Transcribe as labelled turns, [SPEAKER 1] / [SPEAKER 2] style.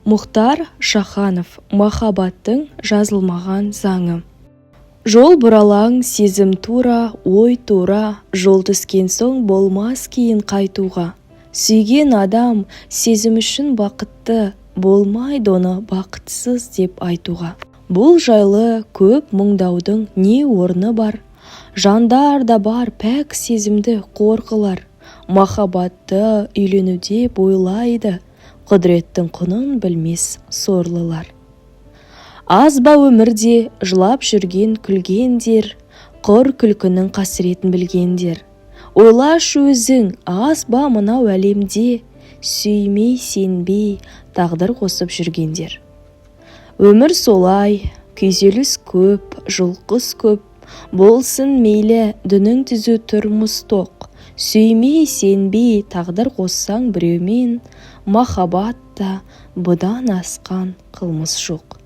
[SPEAKER 1] Мұхтар Шаханов. «Махаббаттың жазылмаған заңы». Жол бұралаң, сезім тура, ой тура. Жол түскен соң болмас кейін қайтуға. Сүйген адам сезім үшін бақытты, болмайды оны бақытсыз деп айтуға. Бұл жайлы көп мұңдаудың не орны бар? Жандар да бар пәк сезімді қор қылар. Махаббатты үйлену деп ойлайды құдіреттің құнын білмес сорлылар. Аз ба өмірде жылап жүрген күлгендер, құр күлкінің қасіретін білгендер? Ойлашы өзің, аз ба мынау әлемде сүймей, сенбей тағдыр қосып жүргендер? Өмір солай, күйзеліс көп, жұлқыс көп. Болсын мейлі, дінің түзу, тұрмыс тоқ. Сүймей, сенбей тағдыр қоссаң біреумен, махаббатта бұдан асқан қылмыс жоқ.